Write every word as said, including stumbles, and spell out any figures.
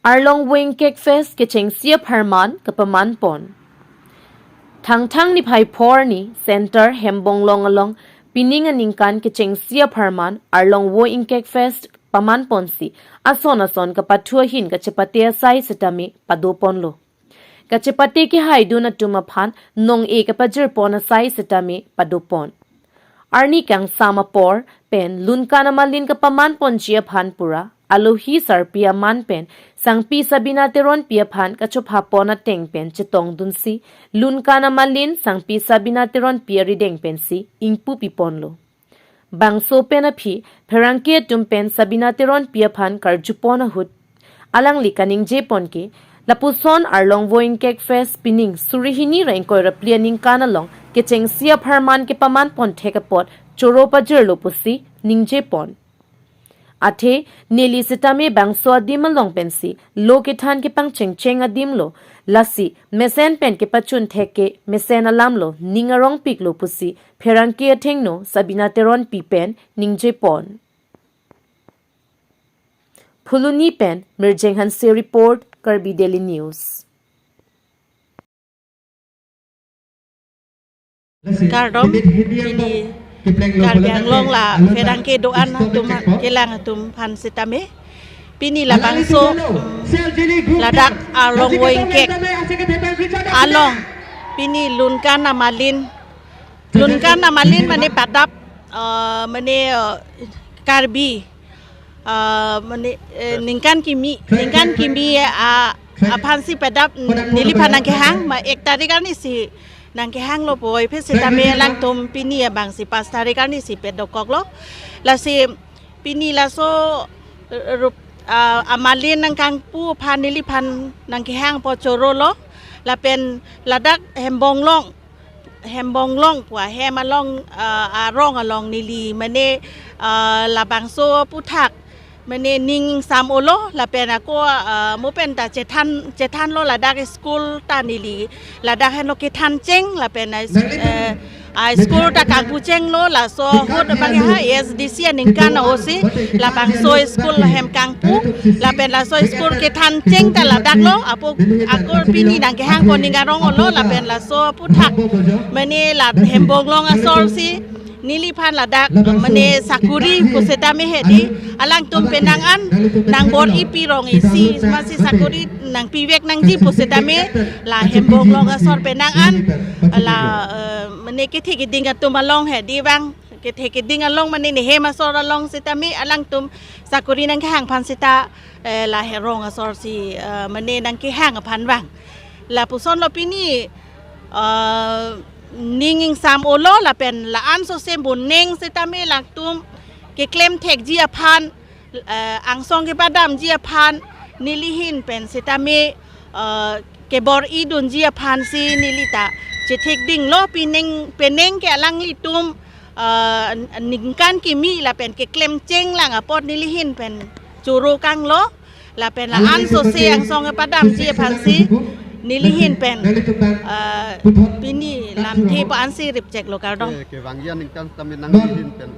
Arlong Voingkek Fest kechengsi apharman kapaman pon. Thangthang niphai phor ni Center Hembonglong along pining aningkan kechengsi apharman Arlong Voingkek Fest paman ponsi ason ason kapathu ahin kachepate asai sitame pado ponlo. Kachepate kehaidun atum aphan nong-e kapajir pon asai sitame pado pon. Arni kangsam apor pen lunkan amalin kapaman ponji aphan pura alohi sarpi aman pen sangpi Sabina Teronpi aphan kachopha pon ateng pen chetongdunsi lunkan amalin sangpi Sabina Teronpi arideng pensi ingpu pi ponlo. Bangso pen aphi pherangke atum pen Sabina Teronpi aphan karju pon ahut alangli kaningje pon ke, lapuson Arlong Voingkek Fest pining suri hini ra ingkoi ra phli aningkan along kechengsi apharman kepaman pon thek apot choro pajirlo pusi ningje pon. Athe neli sitame bangso adim along pensi lo kethan kepangchengcheng adim lo, lasi mesen pen kepachun thek ke mesen alam lo, ning arongpik lo pusi pherangke athengno Sabina Teronpi pen ningje pon. Phuloni pen Mirjeng Hanse report, Karbi Daily News. Kardom, pini Karbi Anglong la pherangke do-an atum kelang atum aphan sitame. Pini labangso, mm, ladak Arlong Voingkek along pini lunkan amalin, lunkan amalin mane padap, eh, mane, eh, Karbi, eh, mane, eh, ningkan kimi, ningkan kimi, eh, a, aphansi padap, mm, neliphan nangkehang, ma ek tarik arnisi nangkehanglo puvoiphit sitame alangtum pini abangsi pas tarik arnisi padokoklo. Lasi pini laso, eh, rup, ah, amalin nangkangpu aphan neliphan nangkehang apot chorolo. Lapen ladak Hembonglong, Hembonglong pu ahem along, ah, arong along neli mane, ah, labangso aphuthak mane ning ingsam olo, lapen ako, ah, mo pen ta chethan, chethanlo ladak school ta neli ladak henlo kethan cheng, lapen, eh, a school ta kangpu chenglo, laso ahut abang ha A S D C aningkan a-O C labangso school ahem kangpu, lapen laso school kethan cheng ta ladaklo, apo ako pini nangkehang pon ning arong olo, lapen laso aphuthak mane la Hembonglong asor si neliphan ladak, mane sakuri pusitame hedi, alangtum penang an nangbor-i pi rong isi, masi sakuri nangpivek nangji pusitame la Hembonglong asor penang an la, eh, mane kethe keding atum along hedi bang, kethe keding along mane nehem asor along sitame alangtum sakuri nangkehang aphan sita, eh, la herong asor si, eh, mane nangkehang aphan bang. Lapusonlo pini, eh, ning ingsam olo lapen la-an sose boneng sitame latum keklem thekji aphan, eh, angsong kepadamji aphan nelihin pen sitame, eh, kebor-i dunji aphansi neli ta chethekdinglo, penang, penang ke alanglitum, eh, ningkan kimi lapen keklem chenglang apot nelihin pen choro kanglo, lapen la-an sose angsong kepadamji aphansi nelihin pen, eh, pini lamthe pu ansi ripcheklo, kardom. Eh, kevangji aningkan sitame nanglihin pen